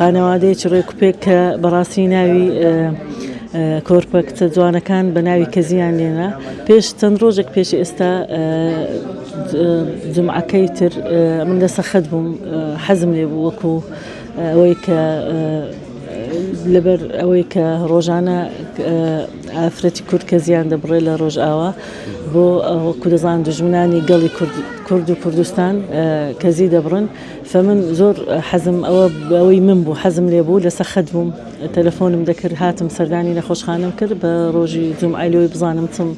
خانەوادەیەکی ڕێکوپێک کە بەڕاستی ناوی کۆرپە کچە جوانەکان بە ناوی کەزیان لێنا پێش چەند ڕۆژێک پێش ئێستا جمعەکەی تر من لە سەخت بووم حەزم لێ بوو وەکو ئەوەی کە لەبەر ئەوەی کە ڕۆژانە ئافرەتی کورد کە زیان دەبڕێ لە ڕۆژئاوا بۆ وەکو دەزان دوژمنانی گەڵی کورد و کوردستان کەزی دەبڕن فمن زۆر حەزم ئەوە ئەوەی من بوو حەزم لێ بوو لەسەر خەت بووم تەلەفۆنم دەکرد هاتم سەردانی نەخۆشخانەم کرد بە ڕۆژی جومعەی لەوەی بزانم چم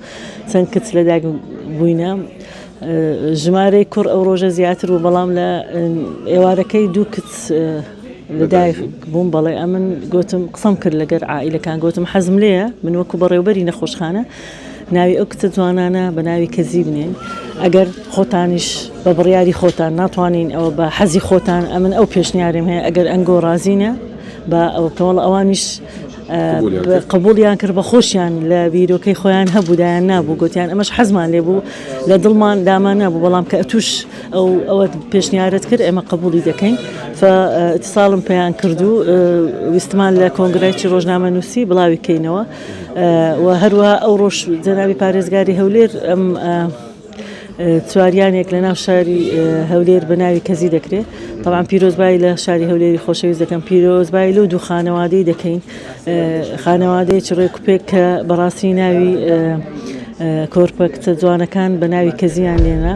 چەند کچ لەدایک بووینە ژمارەی کوڕ ئەو ڕۆژە زیاتر بوو بەڵام لە ئێوارەکەی دوو کچ لەدایک بووم بەڵێ ئەمن گوتم قسەم کرد لەگەر عائیلەکان گوتم حەزم لێیە من وەکو بەڕێوبەری نەخۆشخانە ناوی ئەو کچە جوانانە بە ناوی کەزی بنێن ئەگەر خۆتانیش بە بڕیاری خۆتان ناتوانین ئەوە بە حەزی خۆتان ئەمن ئەو پێشنیارم هەیە ئەگەر ئەنگۆ ڕازینە بە ئەوە کەوەڵ ئەوانیش قبوڵیان کرد بە خۆشیان لە بیرۆکەی خۆیان هەبوو دایان نابوو گوتیان ئەمەش حەزمان لێ بوو لە دڵمان دامان نابوو بەڵام کە ئەتوش ئەو ئەوە پێشنیارت کرد ئێمە قبوڵی دەکەین فاتصالم پێیان کرد و ویستمان لە کۆنگرایکی ڕۆژنامە نووسی بڵاوی کەینەوە و هەروەها ئەو ڕۆژ جەنابی پارێزگاری هەولێر ئەم چواریانێک لە ناو شاری هەولێر بە ناوی کەزی دەکرێت تەبعەن پیرۆزبایی لە شاری هەولێری خۆشەویست دەکەم پیرۆزبایی لەو دوو خانەوادەی دەکەین خانەوادەیەکی ڕێکوپێک کە بەڕاستی ناوی کۆرپە کچە جوانەکان بە ناوی کەزیان لێنا.